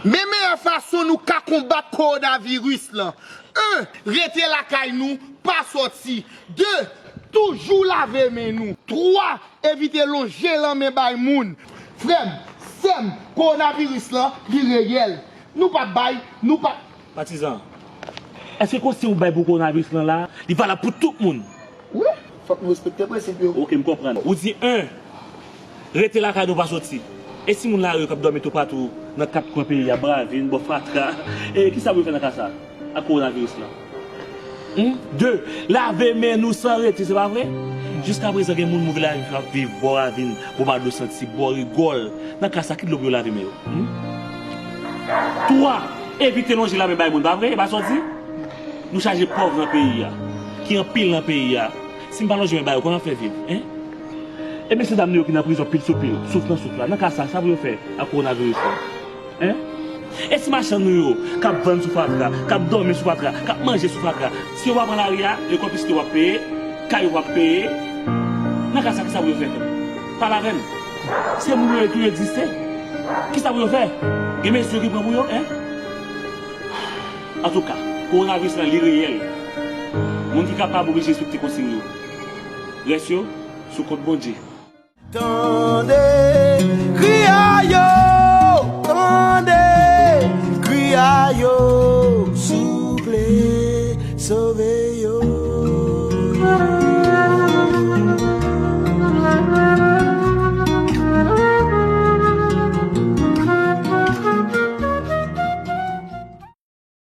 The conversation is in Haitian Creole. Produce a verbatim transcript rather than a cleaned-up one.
Men meyè fason nou ka konbat kowonaviris lan. En, rete lakay nou, pa sòti. De, toujou lave men nou. Twa, evite lonje lanmen bay moun. Frè m, sè m, kowonaviris lan, li reyèl. Nou p ap bay, nou p ap Patizan, èske konsiy ou bay pou kowonaviris lan la, li valab pou tout moun? Wi, fòk nou respekte prensip yo. Oke, m konprann. Ou di en, rete lakay nou, pa sòti. E si moun lari yo k ap dòmi toupatou nan kat kwen peyi a, bò ravin, bò fatra, e kisa pou yo fè nan ka sa a ak kowonaviris lan? Hmm? De, lave men nou san rete, se pa vre? Jiskaprezan gen moun move lavi k ap viv bò ravin, bò Mado Santi, bò rigòl. Nan ka sa, ki dlo pou yo lave men yo? Hmm? Twa, evite lonje lanmen bay moun, pa vre? E pa sa w di? Nou chaje pòv nan peyi a, ki anpil nan peyi a. Si m pa lonje men ba yo, kòman n ap fè viv? Hein? E mesye dam nou yo ki nan prizon pil sou pil, souf nan souf la, nan ka sa, sa pou yo fè ak kowonaviris la? Hein? E si machann nou yo k ap vann sou fatra, k ap dòmi sou fatra, k ap manje sou fatra, si yo pa pran lari a, lekòl pitit yo p ap peye, kay yo p ap peye, nan ka sa, kisa pou yo fè? Pale avè m. Se moun yo ye tou, yo egziste. Kisa pou yo fè? Gen mezi yo ki pran pou yo, en? Antouka, kowonaviris la, li reyèl. Moun ki kapab oblije respekte konsiy yo. Rès yo sou kont Bondye. Tande kri a yo, tande kri a yo, souple sove yo.